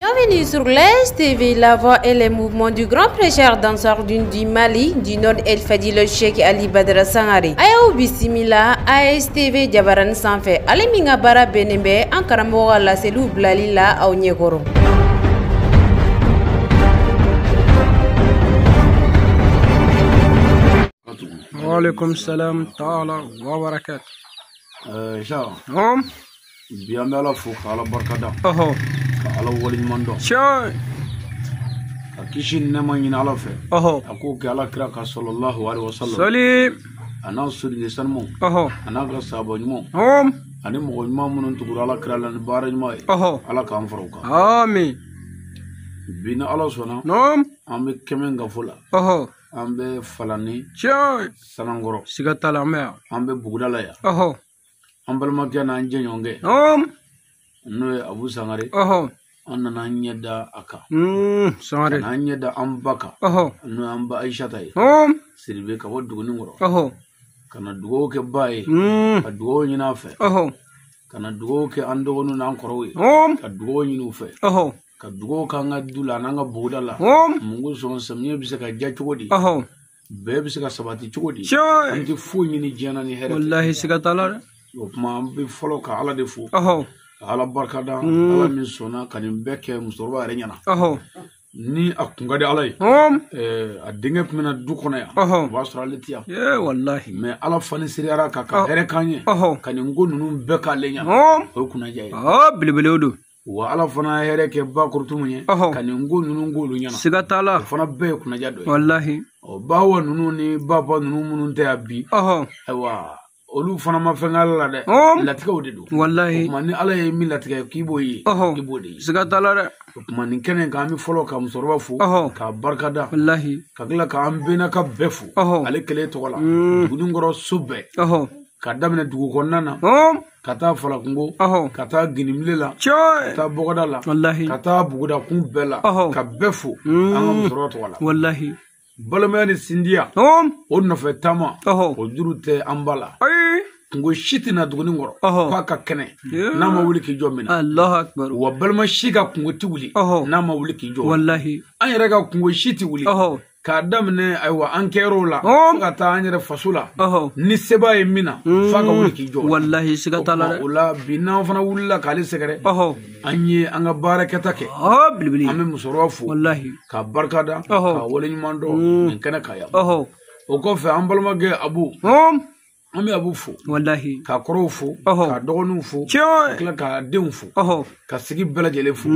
Bienvenue sur l'STV, la voix et les mouvements du grand prêcheur danseur du Mali, du Nord El Fadil Cheikh Ali Badara Sangare. Ayaw bisimila ASTV jabarani sanfɛ, ale min ka baara bɛnnen bɛ an karamɔgɔ ka laseliw bilali la aw ɲɛkɔrɔ. Waalaikum salam taala wa barakat. Jean. Hum. Bi an bɛ Ala fo ka Ala barikada. Ɔhɔ. Ka Ala waleɲuman dɔn. Tiɲɛ. Ka kisi ni nɛɛma ɲini Ala fɛ. Ɔhɔ. A k'o kɛ Ala kira kan sallallahu alaihi wa sallam. Sali. A n'a soden sanumanw. Ɔhɔ. A n'a ka sahaba ɲumanw. Hum. Ani mɔgɔ ɲuman minnu tugura Ala kira la ni baara ɲuman ye. Ɔhɔ. Ala k'an fara o kan. Amin. Bi ni Ala sɔnna. Naam. An bɛ kɛmɛ gafo la. Ɔhɔ. An bɛ Falani. Tiɲɛ. Sanankɔrɔ. Siga t'a la an bɛ yan. An bɛ buguda la yan. Ɔhɔ. An balimakɛ n'an jɛɲɔgɔnkɛ. Hum. N'o ye Abu Sangare. Ɔhɔ. An nana an ɲɛ da a kan. Sangare. Ka n'an ɲɛ da an ba kan. Ɔhɔ. N'o y'an ba Ayisata ye. Hum. Siribe ka bɔ Duguni kɔrɔ. Ɔhɔ. Ka na dugawu kɛ ba ye. Ka dugawu ɲini a fɛ. Ɔhɔ. Ka na dugawu kɛ an dɔgɔninw n'an kɔrɔw ye. Hum. Ka dugawu ɲini u fɛ. Ɔhɔ. Ka dugawu k'an ka du la an'an ka buguda la. Hum. Mun ko sɔn samiyɛ bɛ se ka diya cogo di? Ɔhɔ. Bɛɛ bɛ se ka sabati cogo di? Tiɲɛ. An tɛ foyi ɲini diɲɛ na ni hɛrɛ tɛ. Walahi siga t'a la dɛ. O tuma an bɛ fɔlɔ ka Ala de fo. Ɔhɔ. Ka Ala barikada. Ala min sɔnna ka nin bɛɛ kɛ musokɔrɔba yɛrɛ ɲɛna. Ɔhɔ. Ni a kun ka di Ala ye. Hum. A denkɛ tun bɛna du kɔnɔ yan. Ɔhɔ. O b'a sɔrɔ ale tɛ yan. Ye walahi. Mais Ala fani seriyara ka hɛrɛ k'an ye. Ɔhɔ. Ka nin ko ninnu bɛɛ k'ale ɲɛna. Hum. O ye kunnaja ye. Ɔ belebelew don. Wa Ala fana ye hɛrɛ kɛ ba Kurutumu ye. Ɔhɔ. Ka nin ko ninnu k'olu ɲɛna. Siga t'a la. O fana bɛɛ ye kunnaja dɔ ye. Walahi. Ɔ bawa ninnu ni baba ninnu minnu tɛ yan bi. Ɔhɔ. Ayiwa olu fana ma fɛn k'ala la dɛ. Hum. Latigɛw de don. Walahi. O tuma ni Ala ye min latigɛ k'i b'o ye. Ɔhɔ. I b'o de ye. Siga t'a la dɛ. O tuma nin kɛnɛ kan an bɛ fɔlɔ ka musokɔrɔba fo. Ɔhɔ. K'a barikada. Walahi. Ka tila k'an bɛnna bɛɛ fo. Ɔhɔ. Ale kelen tɔgɔ la. Duguni kɔrɔ so bɛɛ. Ɔhɔ. Ka daminɛ dugu kɔnɔna na. Hum. Ka taa Falakungo. Ɔhɔ. Ka taa Ginimile la. Tiɲɛ. Ka taa Bɔgɔda la. Walahi. Ka taa buguda kun bɛɛ la. Ɔhɔ. Ka bɛɛ fo. An ka musokɔrɔba tɔgɔ la. Walahi. Balimaya ni sindiya. Hum. O nɔfɛ taama. Ɔhɔ. O juru tɛ an ba la. Ayi. Kungo si tɛna Duguni kɔrɔ. Ɔhɔ. K'a ka kɛnɛ. Yeah. N'a ma wuli k'i jɔ min na. Allahu akbar. Wa balima si ka kungo ti wuli. Ɔhɔ. N'a ma wuli k'i jɔ. Walahi. An yɛrɛ ka kungo si ti wuli. Ɔhɔ. K'a daminɛ ayiwa an kɛyɔrɔw la. Hum. Fo ka taa an yɛrɛ faso la. Ɔhɔ. Ni seba ye min na. F'a ka wuli k'i jɔ. Walahi siga t'a la O dɛ. la bi n'an fana wulila k'ale sɛgɛrɛ. Ɔhɔ. An ye an ka baarakɛta kɛ. Ɔ belebele. An bɛ musokɔrɔba fo. Walahi. K'a barikada. Ɔhɔ. K'a waleɲuman dɔn. Nin kɛnɛ kan yan. Ɔhɔ. O kɔfɛ an balimakɛ Abu. Hum. An bɛ Abu fo. Walahi. K'a kɔrɔw fo. Ɔhɔ. K'a dɔgɔninw fo. Tiɲɛ. Ka tila k'a denw fo. Ɔhɔ. Ka sigi bɛɛ lajɛlen fo.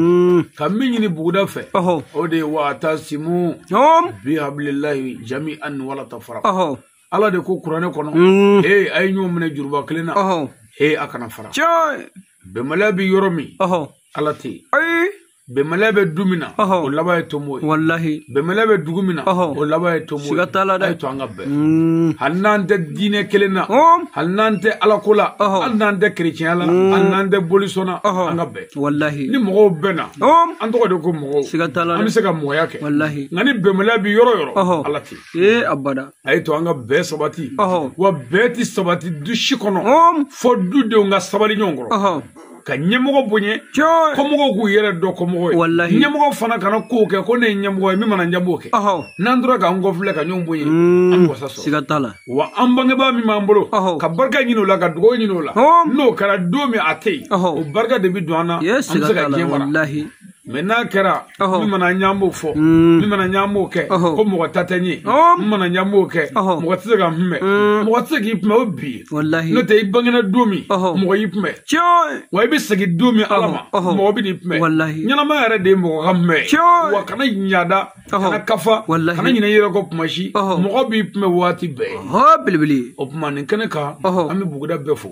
Ka min ɲini buguda fɛ. Ɔhɔ. O de ye wa tasimu Hum. bi hablillahi jami'an wala tafarraqu. Ɔhɔ. Ala de ko kuranɛ kɔnɔ. Ee a ye ɲɔgɔn minɛ juruba kelen na. Ɔhɔ. Ee a kana fara. Tiɲɛ. Bɛnbaliya bɛ yɔrɔ min. Ɔhɔ. Ala tɛ yen. Ayi. Bɛnbaliya bɛ du min na. Ɔhɔ. O laban ye tomo ye. Walahi. Bɛnbaliya bɛ dugu min na. Ɔhɔ. O laban ye tomo ye. Siga t'a la dɛ. A ye to an ka bɛn. Hali n'an tɛ diinɛ kelen na. Hum. Hali n'an tɛ alako la. Ɔhɔ. Hali n'an tɛ kerecɛnya la. Hali n'an tɛ bolisɔn na. Ɔhɔ. An ka bɛn. Walahi. Ni mɔgɔw bɛnna. Hum. An tɔgɔ de ko mɔgɔw. Siga t'a la An bɛ dɛ. se ka mɔgɔya kɛ. Walahi. Nka ni bɛnbaliya bɛ yɔrɔ o yɔrɔ. Ɔhɔ. Ala tɛ yen. Ee abada. A ye to an ka bɛn sabati. Ɔhɔ. Wa bɛn tɛ sabati du si kɔnɔ. Hum. Fo dudenw ka sabali ɲɔgɔn kɔrɔ. Ɔhɔ. Ka ɲɛmɔgɔ bonya. Tiɲɛ. Kɔmɔgɔw k'u yɛrɛ dɔn kɔmɔgɔ ye. Walahi. Ɲɛmɔgɔ fana kana kow kɛ ko ne ye ɲɛmɔgɔ ye min mana n b'o kɛ. Ɔhɔ. N'an tora k'an kɔfilɛ ka ɲɔgɔn bonya. An bɛ wasa sɔrɔ. Siga t'a la. Wa an bangebaa min b'an bolo. Ɔhɔ. Ka barika ɲini o la ka dugawu ɲini o la. Hum. N'o kɛra don min a tɛ yen. Ɔhɔ. O barika de bɛ don an na. Ye An bɛ siga se ka t'a la diɲɛ mara. walahi. Mais n'a kɛra Ɔhɔ. min mana ɲɛ an b'o fɔ. Min mana ɲɛ an b'o kɛ. Ɔhɔ. Ko mɔgɔ ta tɛ n ye. Hum. Min mana ɲɛ an b'o kɛ. Ɔhɔ. Mɔgɔ tɛ se ka n kunbɛn. Mɔgɔ tɛ se k'i kunbɛn o bi. Walahi. N'o tɛ i bangena don min. Ɔhɔ. Mɔgɔ y'i kunbɛn. Tiɲɛ. Wa i bɛ segin don min Ala ma. Ɔhɔ. Mɔgɔ bɛ n'i kunbɛn. Walahi. Ɲɛnamaya yɛrɛ de ye mɔgɔ ka kunbɛn. Tiɲɛ. Wa kana ɲada. Ɔhɔ. Kana kafa. Walahi. Kana ɲinɛ i yɛrɛ kɔ kuma si. Ɔhɔ. Mɔgɔ b'i kunbɛn waati bɛɛ. Ɔhɔ belebele. O tuma nin kɛnɛ kan. Ɔhɔ. An bɛ buguda bɛɛ fo.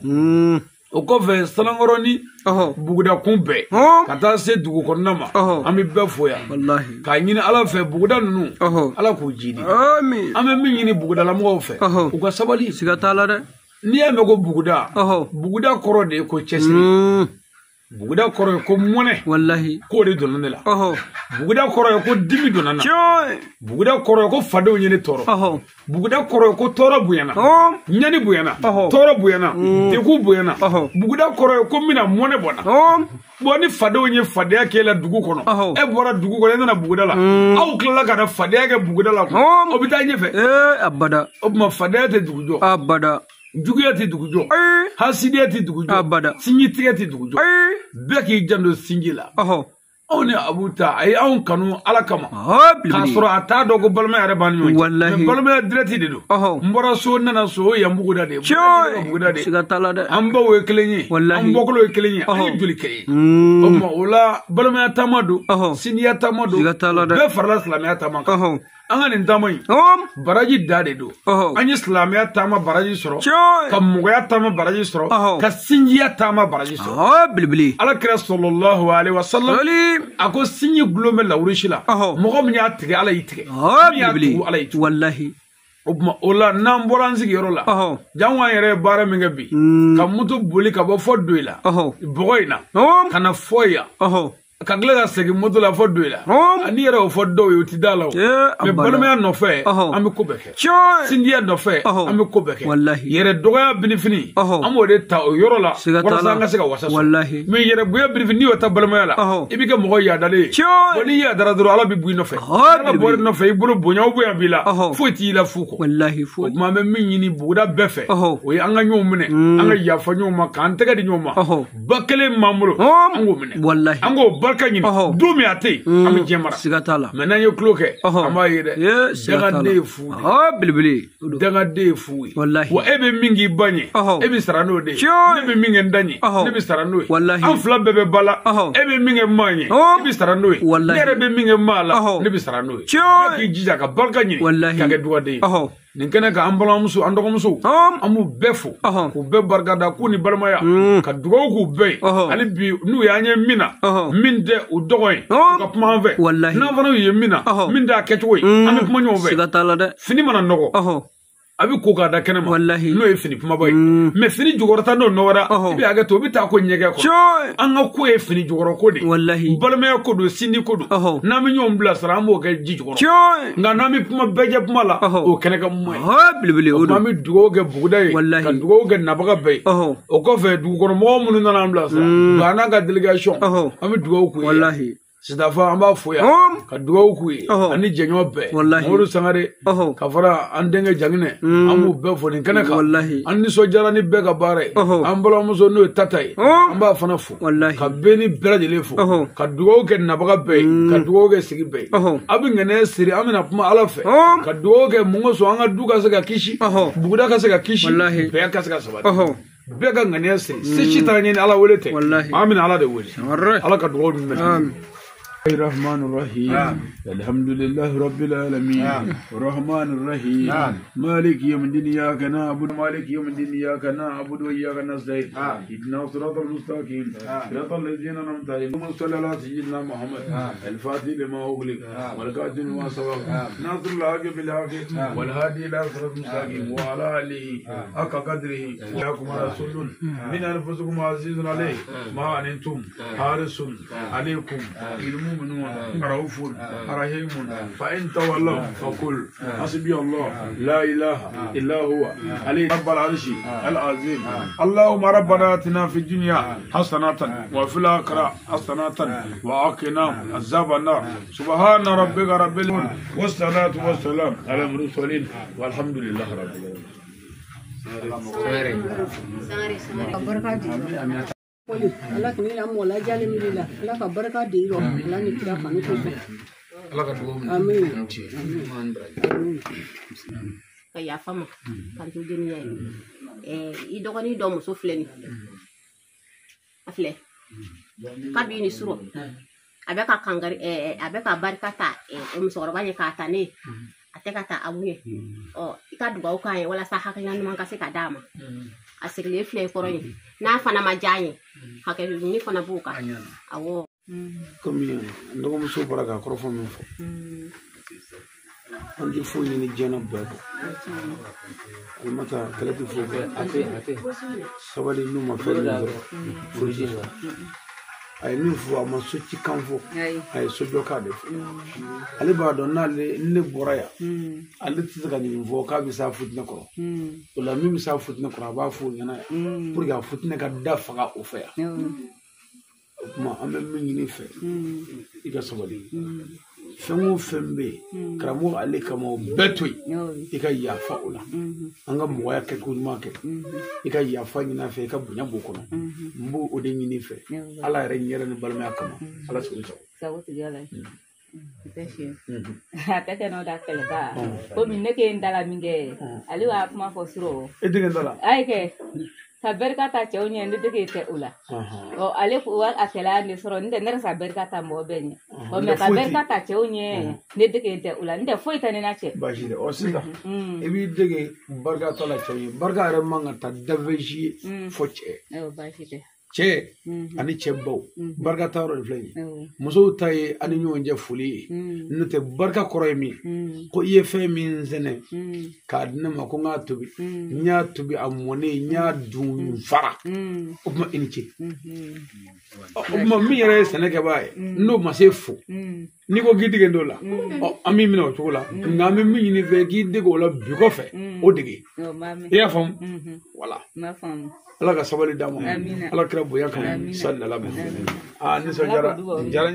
O kɔfɛ Sanankɔrɔni. Ɔhɔ. Buguda kun bɛɛ. Hum. Ka taa se dugu kɔnɔna ma. Ɔhɔ. An bɛ bɛɛ fo yan. Walahi. K'a ɲini Ala fɛ buguda ninnu. Ɔhɔ. Ala k'u jidi. Amin. An bɛ min ɲini bugudalamɔgɔw fɛ. Ɔhɔ. U ka sabali. Siga t'a la dɛ. N'i y'a mɛn ko buguda. Ɔhɔ. Buguda kɔrɔ de ye ko cɛsiri. Buguda kɔrɔ ye ko mɔnɛ. Walahi. K'o de donna ne la. Ɔhɔ. Buguda kɔrɔ ye ko dimi donna n na. Tiɲɛ. Buguda kɔrɔ ye ko fadenw ye ne tɔɔrɔ. Ɔhɔ. Buguda kɔrɔ ye ko tɔɔrɔ bonyana. Ɔn. Ɲani bonyana. Ɔhɔ. Tɔɔrɔ bonyana. Degun bonyana. Ɔhɔ. Buguda kɔrɔ ye ko n bɛna mɔnɛ bɔ n na. Ɔn. Bon ni fadenw ye fadenya k'e la dugu kɔnɔ. Ɔhɔ. E bɔra dugu kɔnɔ e nana buguda la. Aw tilala ka na fadenya kɛ buguda la. Ɔn. O bɛ taa ɲɛfɛ. Ee abada. O tuma fadenya tɛ dugu jɔ. Abada. Juguya tɛ dugu jɔ. Ayi. Hasidiya tɛ dugu jɔ. Abada. Sinji tigɛ tɛ dugu jɔ. Ayi. Bɛɛ k'i janto sinji la. Ɔhɔ. Anw ni Abu ta a ye anw kanu Ala kama. Ɔhɔ K'a belebele. sɔrɔ a t'a dɔn ko balimaya yɛrɛ b'an ni ɲɔgɔn cɛ. Walahi. Mais balimaya direct de don. Ɔhɔ. N bɔra so n nana so o ye yan buguda de ye. Tiɲɛ. Buguda de ye. Siga t'a la dɛ. An baw ye kelen ye. Walahi. An bɔkolo ye kelen ye. An ye Ɔhɔ. joli kelen ye. O tuma o la balimaya taama don. Ɔhɔ. Sinjiya taama don. Siga t'a la dɛ. Bɛɛ farala silamɛya taama kan. Ɔhɔ. An ka nin taama in. Ɔn. Baraji da de don. Ɔhɔ. An ye silamɛya taama baraji sɔrɔ. Tiɲɛ. Ka mɔgɔya taama baraji sɔrɔ. Ɔhɔ. Ka sinjiya taama baraji sɔrɔ. Ɔhɔ belebele. Ala kira sɔlɔlahu alaihi wa sallam. Wali. A ko sinji gulon bɛ lawurusi la. Ɔhɔ. Mɔgɔ min y'a tigɛ Ala y'i tigɛ. Ɔhɔ Min y'a belebele. tugu Ala y'i tugu. Walahi. O tuma o la n'an bɔra an sigiyɔrɔ la. Ɔhɔ. Jango an yɛrɛ ye baara min kɛ bi. Ka moto boli ka bɔ fɔ Doyi la. Ɔhɔ. Bɔgɔ in na. Ɔn. Ka na fɔ yan. Ɔhɔ. Ka tila ka segin moto la fɔ Doyi la. Ɔn. Ani yɛrɛ y'o fɔ dɔw ye o ti da la o. Ee, Mais abada. balimaya nɔfɛ Ɔhɔ. an bɛ ko bɛɛ kɛ. Tiɲɛ. Sinjiya nɔfɛ Ɔhɔ. an bɛ ko bɛɛ kɛ. Walahi. Yɛrɛ dɔgɔya binifini Ɔhɔ. an b'o de ta o yɔrɔ la Siga t'a la. walasa an ka se ka wasa sɔrɔ. Walahi. Mais yɛrɛ bonya binifini n'i y'o ta balimaya la Ɔhɔ. i bɛ kɛ mɔgɔ yadalen ye. Tiɲɛ. Bon n'i yadara dɔrɔn Ala bɛ bɔ i nɔfɛ. Ɔhɔ, Ala bɔra i nɔfɛ i bolo bonya o bonya b'i la. Ɔhɔ. Foyi t'i la fu kɔ. Walahi O foyi. tuma an bɛ min ɲini buguda bɛɛ fɛ. Ɔhɔ. O ye an ka ɲɔgɔn minɛ. An ka yafa ɲɔgɔn ma k'an tɛgɛ di ɲɔgɔn ma. Ɔhɔ. Ba kelen b'an bolo. Ɔn. An k'o minɛ. Walahi. An k'o barika ɲini. Ɔhɔ. Don min a tɛ yen an bɛ diɲɛ mara. Siga t'a la. Mais n'an ye tulo kɛ Ɔhɔ. an b'a ye dɛ. Ee, siga t'a la. Dangaden ye fu de ye. Ɔhɔ belebele. O don. Dangaden ye fu ye. Walahi. Wa e bɛ min k'i ba ɲɛ. Ɔhɔ. E bɛ sara n'o de ye. Tiɲɛ. Ne bɛ min kɛ n da ɲɛ. Ɔhɔ. Ne bɛ sara n'o ye. Walahi. An fila bɛɛ bɛ ba la. Ɔhɔ. E bɛ min kɛ maa ɲɛ. Ɔhɔ. E bɛ sara n'o ye. Walahi. Ne yɛrɛ bɛ min kɛ maa la. Ɔhɔ. Ne bɛ sara n'o ye. Tiɲɛ. Bɛɛ k'i jija ka barika ɲini. Walahi. Ka kɛ dugaden ye. Ɔhɔ. Nin kɛnɛ kan an balimamuso an dɔgɔmuso Ɔn. an b'u bɛɛ fo Ɔhɔ. k'u bɛɛ barikada k'u ni balimaya ka dugawu k'u bɛɛ ye Ɔhɔ. hali bi n'u y'an ye min na Ɔhɔ. min tɛ u dɔgɔ ye Ɔn. u ka kuma an fɛ Walahi. n'an fana y'u ye min na Ɔhɔ. min t'a kɛcogo ye an bɛ kuma ɲɔgɔn fɛ Siga t'a la dɛ. fini mana nɔgɔ Ɔhɔ. a bɛ ko k'a da kɛnɛ ma Walahi. n'o ye fini kumaba ye mais fini jukɔrɔta n'o nɔgɔra Ɔhɔ. i bɛ hakɛ to o bɛ taa ko ɲɛgɛn kɔnɔ Tiɲɛ. an ka ko ye fini jukɔrɔ ko de ye Walahi. balimaya ko don sindi ko don Ɔhɔ. n'an bɛ ɲɔgɔn bilasira an b'o kɛ ji jukɔrɔ Tiɲɛ. nka n'an bɛ kuma bɛɛ jɛ kuma la Ɔhɔ. o kɛnɛ ka kuma ye Ɔhɔ belebele o o tuma don. an bɛ dugawu kɛ buguda ye Walahi. ka dugawu kɛ nabaga bɛɛ ye Ɔhɔ. o kɔfɛ dugukɔnɔmɔgɔw minnu nana an bilasira Banna ka délégation Ɔhɔ. an bɛ dugawu k'u ye Walahi. Sitafa an b'a fo yan Ɔn. ka dugawu k'u ye Ɔhɔ. ani jɛɲɔgɔn bɛɛ Walahi. Mamadu Sangare Ɔhɔ. ka fara an denkɛ Jaginɛ an b'u bɛɛ fo nin kɛnɛ kan Walahi. an nisɔndiyara ni bɛɛ ka baara ye Ɔhɔ. an balimamuso n'o ye Tata ye Ɔn. an b'a fana fo Walahi. ka bɛɛ ni bɛɛ lajɛlen fo Ɔhɔ. ka dugawu kɛ nabaga bɛɛ ye ka dugawu kɛ sigi bɛɛ ye Ɔhɔ. a bɛ ŋɛnɛ siri an bɛna kuma Ala fɛ Ɔn. ka dugawu kɛ mun kosɔn an ka du ka se ka kisi Ɔhɔ. buguda ka se ka kisi Walahi. bɛɛ ka se ka sabati Ɔhɔ. bɛɛ ka ŋaniya siri se si t'a ɲini Ala wele tɛ Walahi. an bɛna Ala de wele Sangare. Ala ka dugawu ninnu minɛ. Amin. الرحمن الرحيم الحمد لله رب العالمين الرحمن الرحيم مالك يوم الدين إياك نعبد مالك يوم الدين إياك نعبد وإياك نستعين اهدنا الصراط المستقيم صراط الذين أنعمت عليهم اللهم صل على سيدنا محمد الفاتح لما أغلق والكاتب لما سبق ناصر الحق بالحق والهادي إلى صراط المستقيم وعلى آله حق قدره وإياكم رسول من أنفسكم عزيز عليه ما أنتم حارس عليكم المؤمنون رؤوف رحيم فإن تولوا فقل حسبي الله لا إله إلا هو عليه رب العرش العظيم اللهم ربنا آتنا في الدنيا حسنة وفي الآخرة حسنة وقنا عذاب النار سبحان ربك رب العزة والصلاة والسلام على المرسلين والحمد لله رب العالمين. Ala ka ne la mɔgɔ lajalen min la Ala ka barika de yɔrɔ Ala ni kira kanu kosɔn. Ala ka dugawu minɛ. Amin. Ka yafa ma ka to deniya ye i dɔgɔnin dɔ muso filɛ nin a filɛ kabi ni surɔ a bɛ ka kangari a bɛ ka barika ta musokɔrɔba ye k'a ta ne ye a tɛ ka taa aw ye ɔ i ka dugawu k'an ye walasa hakilina ɲuman ka se ka d'a ma a sigilen filɛ i kɔrɔ ye n'a fana ma diya n ye hakɛ ɲini fana b'o kan awɔ. Komi n dɔgɔmuso bɔra ka kɔrɔfɔ min fɔ an tɛ foyi ɲini diɲɛ na bɛɛ kɔ alimata kɛlɛ tɛ foyi kɛ sabali n'u ma fɛn min sɔrɔ foyi tɛ. A ye min fɔ a ma so ci kan fɔ a ye sojɔkan de fɔ ale b'a dɔn n'ale ne bɔra yan ale tɛ se ka nin fɔ k'a bɛ s'a futinɛ kɔrɔ o la min bɛ s'a futinɛ kɔrɔ a b'a fɔ o ɲɛna yan pour que a futinɛ ka da faga o fɛ yan o tuma an bɛ min ɲini fɛ i ka sabali fɛn o fɛn bɛ yen karamɔgɔ ale kama o bɛɛ to yen i ka yafa o la an ka mɔgɔya kɛcogo ɲuman kɛ i ka yafa ɲini a fɛ i ka bonya b'o kɔnɔ n b'o o de ɲini i fɛ ala yɛrɛ ɲɛ ni balimaya kama ala sago sago. A tɛ kɛ n'o da kɛlɛ ba komi ne k'e n da la min kɛ ale b'a kuma fɔ surɔ. E denkɛ da la. Ayi kɛ. Ka barika ta cɛw ɲɛ ne dege tɛ o la ɔ ale a kɛlɛ ne sɔrɔ n tɛ ne yɛrɛ ka barika ta mɔgɔ bɛɛ ɲɛ ɔ mɛ ka barika ta cɛw ɲɛ ne dege tɛ o la n tɛ foyi tɛ ne na cɛ. Baasi tɛ ɔ sisan i b'i dege barika ta la cɛw ɲɛ barika yɛrɛ man kan ka taa dafɛsi ye fɔ cɛ. Baasi tɛ. Cɛ ani cɛ baw barika ta yɔrɔ de filɛ nin ye musow ta ye ani ɲɔgɔn cɛ foli ye n'o tɛ barika kɔrɔ ye min ye ko i ye fɛn min sɛnɛ k'a di ne ma ko n k'a tobi n y'a tobi a mɔnen n y'a dun fara o tuma i ni ce o tuma min yɛrɛ ye sɛnɛkɛbaa ye n'o ma se fo n'i ko k'i dege dɔ la ɔ an b'i minɛ o cogo la nka an bɛ min ɲini fɛ k'i dege o la bi kɔfɛ o dege i y'a faamu wala. Ala ka sabali d'a ma ala kira bonya kama sallallahu alaihi wa sallam. Aa nisɔndiyara.